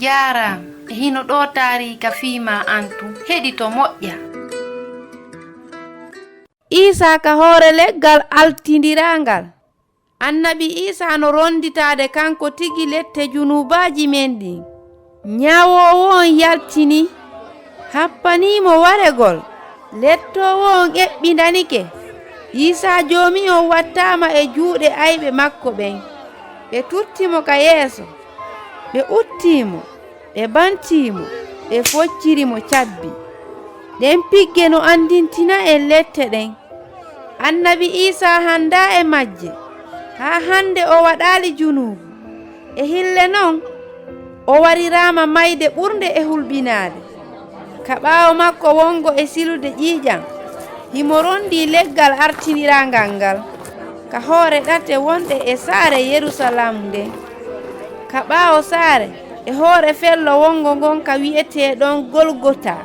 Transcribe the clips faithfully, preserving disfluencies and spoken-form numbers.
Jaaraama. E hino ɗoo taariika fii maa an tun. Heɗito moƴƴa. Iisaa ka hoore leggal altindiraangal. Annabi Iisaa no ronditaade kanko tigi lette junuubaaji men ɗin. Ñaawoowo on yaltinii, happanii mo waregol. Lettoowo on eɓɓindanike. Iisaa Joomi on wattaama e juuɗe ayɓe makko ɓen. Ɓe tutti mo ka yeeso. Ɓe uttii mo. Ɓe bantii mo, ɓe focciri mo cabbi. Ɗen pigge no anndintina en lette ɗen. Annabi Iisaa hanndaa e majje. Haa hannde o waɗaali junuubu. E hille non, o wariraama mayde ɓurnde e hulɓinaade. Ka ɓaawo makko wongo e silude ƴiiƴan, himo rondii leggal artindiraangal ngal, ka hoore ɗate wonɗe e saare Yerusalaam nden. Ka ɓaawo saare, e hoore fello wongo ngon ka wi'etee ɗon Golgota,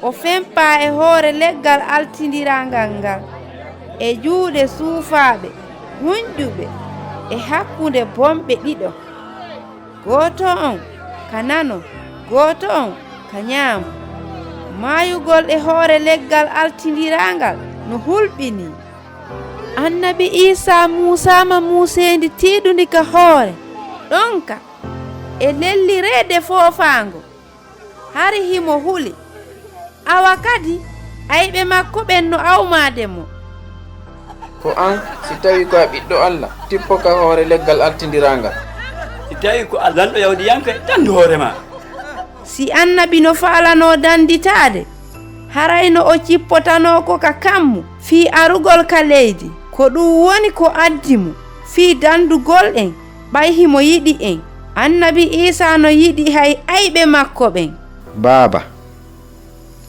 o fempaa e hoore leggal altindiraangal ngal, e juuɗe suufaaɓe, hunƴuɓe, e hakkunde bonɓe ɗiɗo. Gooto on ka nano, gooto on ka ñaamo. Maayugol e hoore leggal altindiraangal no hulɓinii. Annabi Iisaa muusaama muuseendi tiiɗundi ka hoore, ɗonka, e lellireede foofaango. Hari himo huli. Awa kadi, ayɓe makko ɓen no awmaade mo. Ko an, si tawii ko a ɓiɗɗo Alla, tippo ka hoore leggal altindiraangal. Si tawii ko a lanɗo Yahuudiyanke, dandu hoore maa. Si annabi no faalanoo danditaade, haray no o cippotanoo ko ka kammu fii arugol ka leydi. Ko ɗun woni ko addi mo fii dandugol en, ɓay himo yiɗi en. Annabi Iisaa no yiɗi hay ayɓe makko ɓen. Baaba,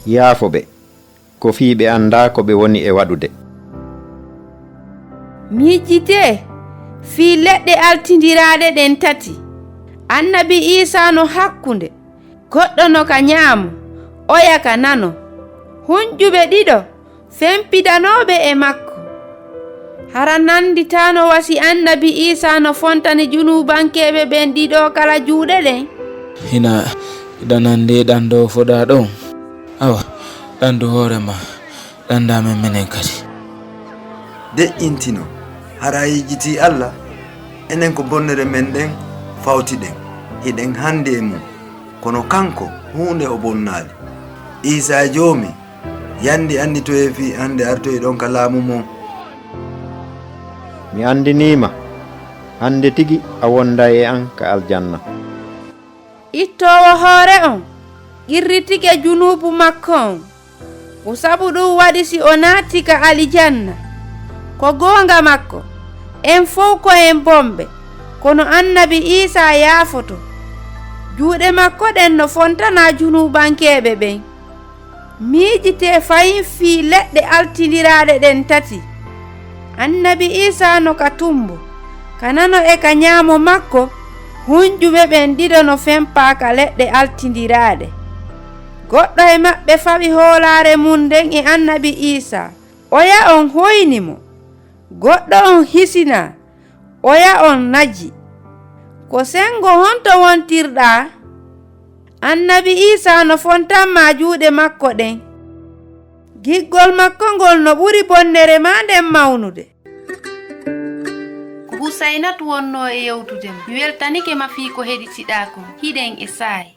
yaafo ɓe, ko fii ɓe anndaa ko ɓe woni e waɗude. Miijitee fii leɗɗe altindiraaɗe ɗen tati. Annabi Iisaa no hakkunde, goɗɗo no ka ñaamo, oya ka nano. Hunƴuɓe ɗiɗo fempidanooɓe e makko. Hara nannditaano wa si annabi Iisaa no fontani junuubankeeɓe ɓen ɗiɗo kala juuɗe ɗen? Hina hiɗa nanndi ɗan ɗoo fodaa ɗon? Awa, ɗandu hoore maa, ɗandaa men menen kadi. Deƴƴintino, hara a yejjitii Alla? Enen ko bonnere men ɗen fawtiɗen, hiɗen handi e mun, kono kanko huunde o bonnaali. Iisaa Joomi, yandi annitoyee fii hande artoyɗon ka laamu mon. Mi andinii ma, hande tigi a wonday e an ka aljanna. Ittoowo hoore on qirritike junuubu makko on. Ko sabu ɗun waɗi si o naati ka alijanna. Ko goonga makko, en fow ko en bonɓe, kono annabi Iisaa yaafoto. Juuɗe makko ɗen no fontana junuubankeeɓe ɓen. Miijitee fahin fii leɗɗe altindiraaɗe ɗen tati. Annabi Iisaa no ka tumbo, ka nano e ka ñaamo makko, hunƴuɓe ɓen ɗiɗo no fempaa ka leɗɗe altindiraaɗe. Goɗɗo e maɓɓe fawi hoolaare mun nden e annabi Iisaa. Oya on hoyni mo. Goɗɗo on hisinaa. Oya on naji. Ko sengo honto wontirɗaa? Annabi Iisaa no fontan maa juuɗe makko ɗen. Giggol makko ngol no ɓuri bonnere maa nden mawnude. Ko Husaynatu wonnoo e yewtude ma. Mi weltanike ma fii ko heɗitiɗaa kon. Hiɗen e saayi.